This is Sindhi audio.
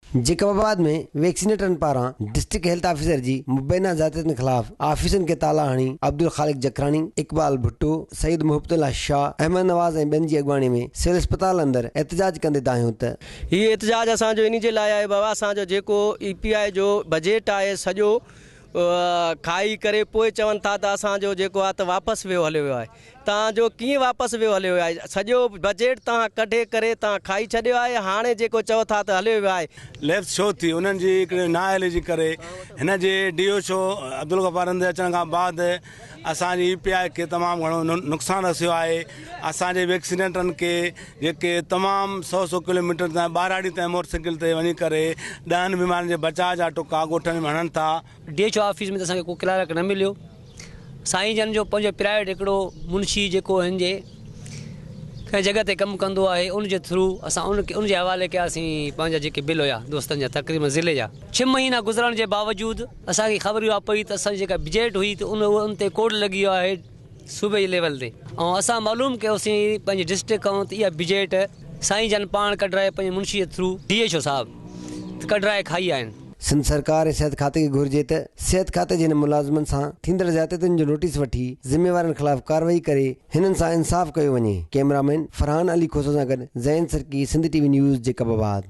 جيڪب آباد ۾ ويڪسينيٽرن پاران ڊسٽرڪٽ هيلٿ آفيسر جي مبينا زيادتين خلاف آفيسن کي تالا هڻي عبدالخالق جکراڻي، اقبال ڀٽو، سيد محبت الله شاهه، احمد نواز ۽ ٻين جي اڳواڻي ۾ سول اسپتال اندر احتجاج ڪندي دانهيو ته. هي احتجاج اسان جو انهي جي لاء آهي بابا اسان جو جيڪو اي پي آء جو بجيٽ آهي سڄو کائي ڪري پوء چون ٿا ته اسان جو جيڪو آهي ته واپس ويو هليو ويو آهي توهان جو ڪيئن واپس ويو هليو ويو آهي سڄو بجيٽ توهان ڪڍي ڪري توهان کائي ڇڏيو آهي هاڻي جيڪو چئو ٿا ته هليو ويو آهي. ليپس ڇو ٿي انهن جي هڪڙي نااهلي جي ڪري هن جي D H O Abdul Ghaffar Rind جي اچڻ کان بعد اسان جي اي پي آء کي تمام گهڻو نقصان رسيو آهي اسان جي ويڪسينيٽرن کي جيڪي تمام سو سو ڪلو ميٽر تائين ٻهراڙي تائين موٽر سائيڪل تي وڃي ڪري ڏهن بيمارين جي بچاء جا ٽڪا ڳوٺن ۾ هڻن ٿا. ڊي ايڇ او آفيس ۾ ته اسان کي ڪو ڪلارڪ نه مليو. سائين جن جو پنهنجو پرائيويٽ هڪڙو منشي جيڪو هن جي ڪنهن جڳهه تي ڪم ڪندو آهي ان جي ٿرو اسان ان کي ان جي حوالي ڪياسين پنهنجا جيڪي بل هيا دوستن جا تقريبن ضلعي جا ڇهه مهينا گذرڻ جي باوجود اسان کي خبر اها پئي ته اسان جي جيڪا بجيٽ هئي ته ان ان تي ڪوڊ لڳي ويو آهي صوبي جي ليول تي ۽ اسان معلوم ڪيوسين پنهنجي ڊسٽرڪٽ کان ته اها بجيٽ سائين جن پاڻ ڪڍرائي پنهنجي منشي جي ٿرو ڊي ايڇ او صاحب ڪڍرائي کائي آهن. سنڌ سرڪار ۽ صحت کاتي کي گهرجي ته صحت کاتي جي هن ملازمن سان ٿيندڙ زيادتين جو نوٽيس وٺي ذميوارن خلاف ڪارروائي ڪري هنن سان انصاف ڪيو وڃي. ڪئميرا مين فرحان علي کوسو سان گڏ Zain Sarki Sindh T V news Jacobabad.